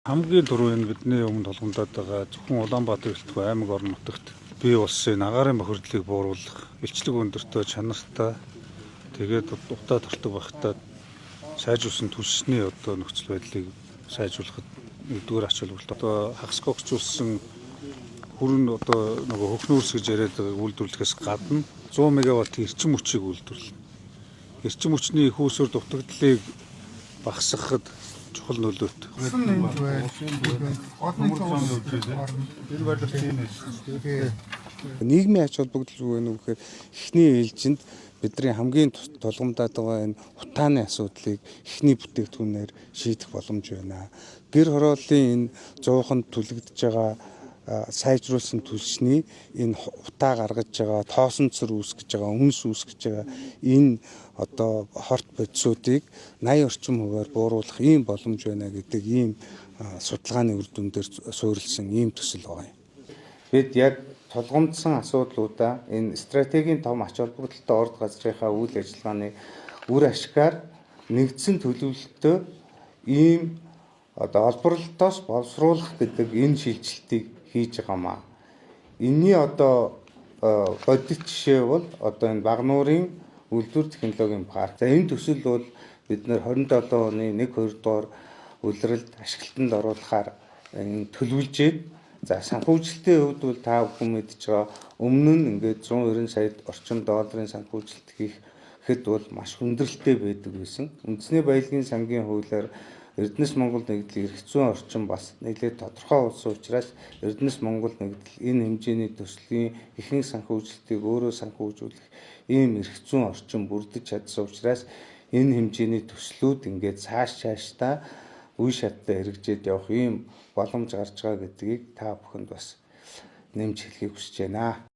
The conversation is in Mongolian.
Хамгийн түрүү энэ бидний өмнө тулгамдаад байгаа зөвхөн Улаанбаатар гэлтгүй аймаг орон нутагт бий болсон энэ агаарын бохирдлыг бууруулах, илчлэг өндөртэй, чанартай, тэгээд утаа тортог байхдаа сайжруулсан түлшний одоо нөхцөл байдлыг сайжруулахад нэгдүгээр ач холбогдол. Одоо хагас гогчулсан хүрэн одоо нөгөө хөхнүүрс гэж яриад байгааг үйлдвэрлэхээс гадна 100 мегаватт эрчим хүчийг үйлдвэрлэнэ. Эрчим хүчний их үүсвэр дутагдлыг багасгахад чухал нөлөөт. Нийгмийн ач холбогдол юу вэ гэхээр эхний ээлжинд бидний хамгийн тулгамдаад байгаа энэ утааны асуудлыг эхний бүтээгдэхүүнээр шийдэх боломж байна. Гэр хорооллын энэ зууханд түлэгдэж байгаа сайжруулсан түлшний энэ утаа гаргаж байгаа, тоосон цэр үүсгэж байгаа, үнс үүсгэж байгаа энэ одоо хорт бодисуудыг 80 орчим хувиар бууруулах ийм боломж байна гэдэг ийм судалгааны үр дүн дээр суурилсан ийм төсөл байгаа юм. Бид яг тулгамдсан асуудлуудаа энэ стратегийн том ач холбогдолтой орд газрынхаа үйл ажиллагааны үр ашгаар нэгдсэн төлөвлөлтөө ийм одоо олборлолтоос боловсруулах гэдэг энэ шилжилтийг хийж байгаамаа. Энийний одоо бодит жишээ бол одоо энэ Багнуурын үйлдвэр технологийн парк. За, энэ төсөл бол бид нэр 27 оны 1 2 дугаар улиралд ашиглалтанд оруулахаар энэ төлөвлөж байна. За, санхүүжилтийн хувьд бол та бүхэн мэдж байгаа, өмнө нь ингээд 190 сая орчим долларын санхүүжилт хийхэд бол маш хүндрэлтэй байдаг байсан. Үндэсний баялагын сангийн хуулиар Эрдэнэс Монгол нэгдэл эрх зүйн орчин бас нэлээд тодорхой болсон учраас Эрдэнэс Монгол нэгдэл энэ хэмжээний төслийн ихэнх санхүүжилтийг өөрөө санхүүжүүлэх ийм эрх зүйн орчин бүрдэж чадсан учраас энэ хэмжээний төслүүд ингээд цааш цаашдаа үе шаттай хэрэгжээд явах ийм боломж гарч байгаа гэдгийг та бүхэнд бас нэмж хэлэхийг хүсэж байна.